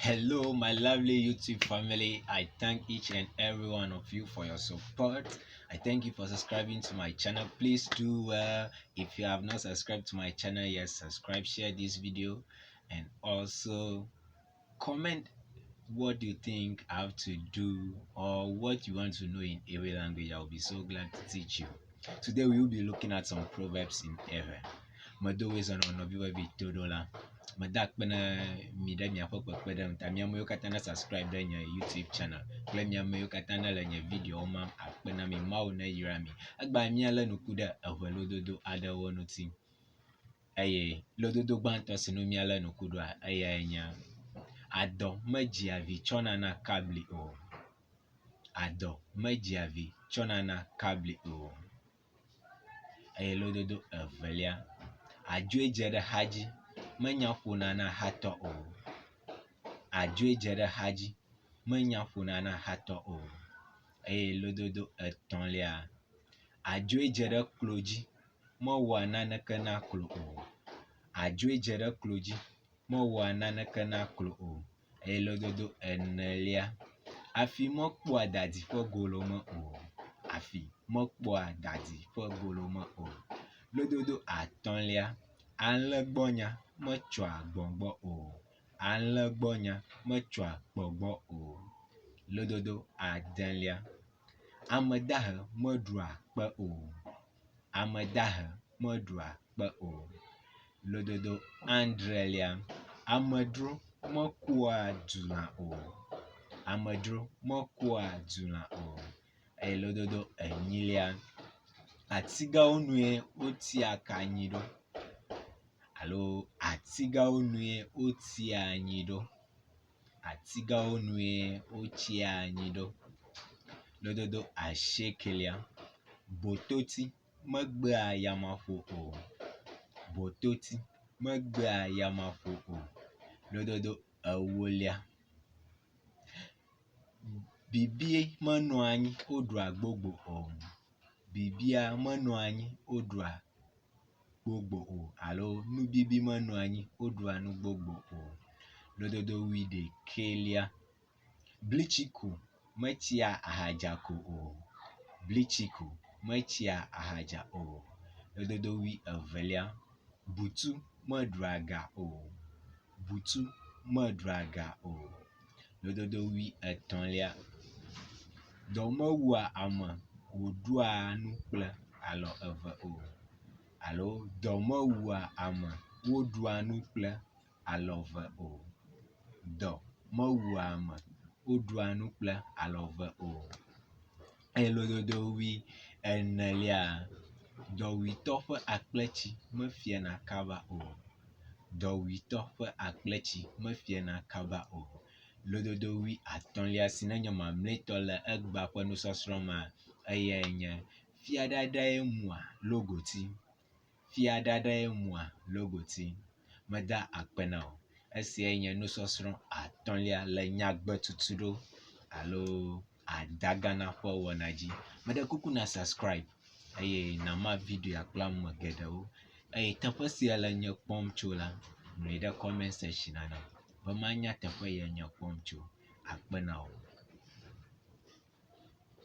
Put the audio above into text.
Hello, my lovely YouTube family. I thank each and every one of you for your support. I thank you for subscribing to my channel. Please do well. If you have not subscribed to my channel yet, subscribe, share this video, and also comment what you think I have to do or what you want to know in Ewe language. I will be so glad to teach you. Today we will be looking at some proverbs in Ewe. Medo wezɔ nɔ nɔvi vevi toɖola. Meda akpe na mi ɖe miaƒe kpekpeɖeŋu ta. Mi amewo katã ne subscribe ɖe nye YouTube channel kple mi amewo katã ne le nye videowo mam akpe na mi. Mawu ne yra mi. Egbea míalé ŋku ɖe eŋe lododo aɖewo ŋuti eye lododo gbãtɔ si nu míalé ŋku ɖoa eyae nye adɔ medzia vi tsɔna na kabli o. Adɔ medzia vi tsɔna na kabli o. Eye lododo evelia, adzoe dze ɖe xa dzi menya ƒona na xatɔ o. Adzoe dze ɖe xa dzi menya ƒona na xatɔ o. Eye lododo etɔ̃lia, adzoe dze ɖe klo dzi mewɔa naneke na klo o. Adzoe dze ɖe klo dzi mewɔa naneke na klo o. Eye lododo enelia, afi mekpɔa dadi ƒe golo me o. Afi mekpɔa dadi ƒe golo me o. Lododo atɔ̃lia, alẽgbɔnya metsɔa gbɔ̃ gbɔ o. Alẽgbɔnya metsɔa gbɔ̃ gbɔ o. Lododo adelia, ame dahe meɖua kpe o. Ame dahe meɖua kpe o. Lododo adrelia, amedzro mekua dulã o. Amedzro mekua dulã o. Eye lododo enyilia, atigawo nue wotia ka anyi ɖo alo atigawo nue wotsia anyi ɖo. Atigawo nue wotsia anyi ɖo. Lododo asiekelia, bototi megbea yameƒoƒo o. Bototi megbea yameƒoƒo o. Lododo ewolia, bibie menɔa anyi woɖua gbogbo o. Bibia menɔa anyi woɖua gbogbo o alo nubibi menɔa anyi woɖua nu gbogbo o. Lododo wuiɖekɛlia, blitsiku metsia ahadzako o. Blitsiku metsia ahadza o. Lododo wuievelia, butu meɖua ga o. Butu meɖua ga o. Lododo wuietɔ̃lia, dɔ mewua ame wòɖua nu kple alɔ eve o alo dɔ mewua ame woɖua nu kple alɔ eve o. Dɔ mewua ame woɖua nu kple alɔ eve o. Eye lododo wuienelia, dɔwuitɔ ƒe akpletsi mefiana kaba o. Dɔwuitɔ ƒe akpletsi mefiana kaba o. Lododo wuiatɔ̃lia si nenye mamlɛtɔ le egbea ƒe nusɔsrɔ̃ mea eyae nye fiaɖaɖae mua logoti. Fiaɖaɖae mua logoti. Meda akpe na wò. Esiae nye nusɔsrɔ̃ atɔ̃lia le nyagbe tutuɖo alo adagana ƒe wɔna dzi. Meɖe kuku na subscribe eye nàma videoa kple ame geɖewo eye teƒe sia le nye kpɔm tso la, ŋlɔe ɖe comment section na be manya teƒe ya nye kpɔm tso. Akpe na wò.